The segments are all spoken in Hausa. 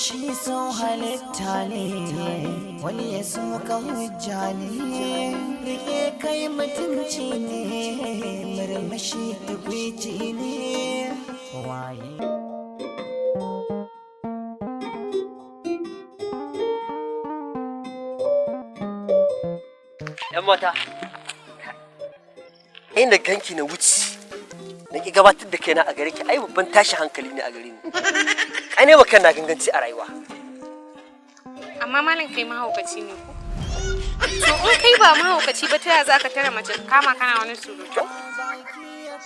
Shi so halitta ne, wani ya so ka hujja ne, rike kai mutunci ne, murmushi tukwici ne, waye. ‘Yan mata, inda ganki na wuce, na ki gabatar da kaina a gare ki, ai babban tashi hankali ne a gare ni. Ai ne bakan na ganganci a rayuwa. Amma malam, kai mahaukaci ne ko? To in kai ba mahaukaci ba, ta yaya za ka tara mace ka kama kana wani surutu?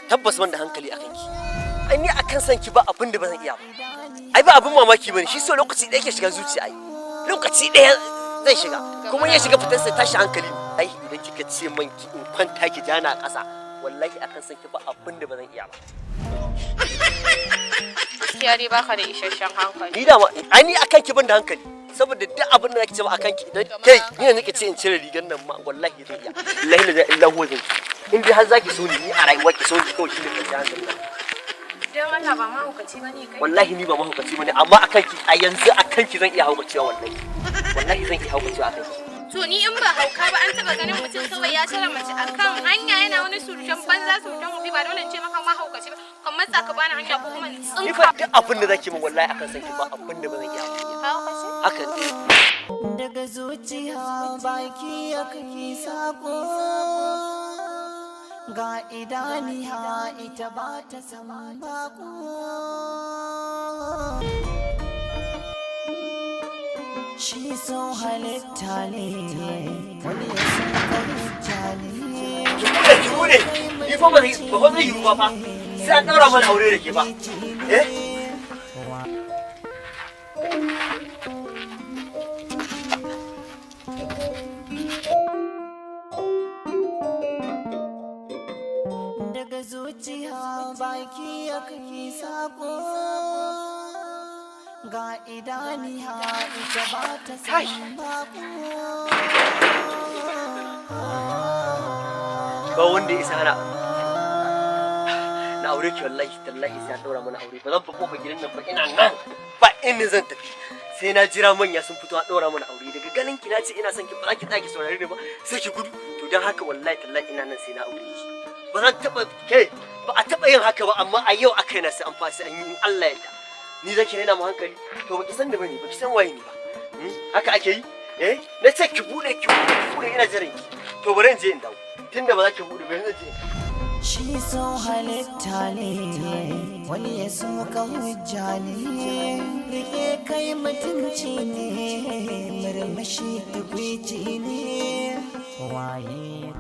Tabbas ban da hankali a kanki. Ai ni akan san ki ba abin da ba zan iya ba. Ai ba abin mamaki bane, shi so lokaci ɗaya ke shiga zuciya ai. Lokaci ɗaya zai shiga, kuma ya shiga fitar sai tashi hankali ne. Ai idan kika ce man ki in kwanta ki jana a ƙasa, wallahi akan san ki ba abin da ba zan iya ba. Gaskiya dai baka da isasshen hankali. Ni dama ai ni akan ki ban da hankali, saboda duk abin da nake cewa akan ki, idan kai ni ne nake ce in cire rigar nan ma, wallahi zan iya. Wallahi la ilaha illa huwa zan in dai har zaki so ni a rayuwa, ki so ni kawai, shi ne kwanciyar hankali na. Dan Allah, ba mahaukaci bane kai? Wallahi ni ba mahaukaci bane, amma akan ki a yanzu akan ki zan iya haukacewa, wallahi wallahi zan iya haukacewa akan ki. To ni in ba hauka ba, an taba ganin mutum kawai ya tara mace akan hanya yana wani surutan banza, surutan wofi? Ba dole in ce maka mahaukaci ba. Kan matsa ka bani hanya ko kuma in Ni tsinka. fa duk abin da zaki min, wallahi akan san ki ba abin da ba zan iya ba. Mahaukaci? Haka ne. Daga zuciya baki ya kai sako, ga idaniya ita ba ta san bako. Shi so halitta ne, wani ya so ka hujja ne. Ki bude, ki bude. Ni fa ba zai ba fa zai yiwu ba fa, sai an daura mana aure da ke ba, eh. Daga zuciya baki ya kai sako, ga idaniya ita ba ta Kai. san bako. Ba wanda ya isa hana na aure ki, wallahi tallahi sai an daura mana aure. Ba zan fa kofar gidan nan ba, ina nan, ba inda zan tafi sai na jira manya sun fito an daura mana aure. Daga ganin ki na ce ina son ki, ba za ki tsaya ki saurare ni ba, sai ki gudu. To dan haka wallahi tallahi ina nan sai na aure ki. Ba zan taba ke ba, a taba yin haka ba, amma a yau akai na sai an fasi an yi in Allah ya yarda. Ni zaki raina mu hankali? To baki san da bane, baki san waye ni ba. Haka ake yi, eh? Na ce ki bude, ki bude, ki bude, ina jiran ki. To bari in je in dawo, tunda ba za ki bude ba, yanzu je in dawo. Shi so halitta ne, wani ya so ka hujja ne, rike kai mutunci ne, murmushi tukwici ne, waye.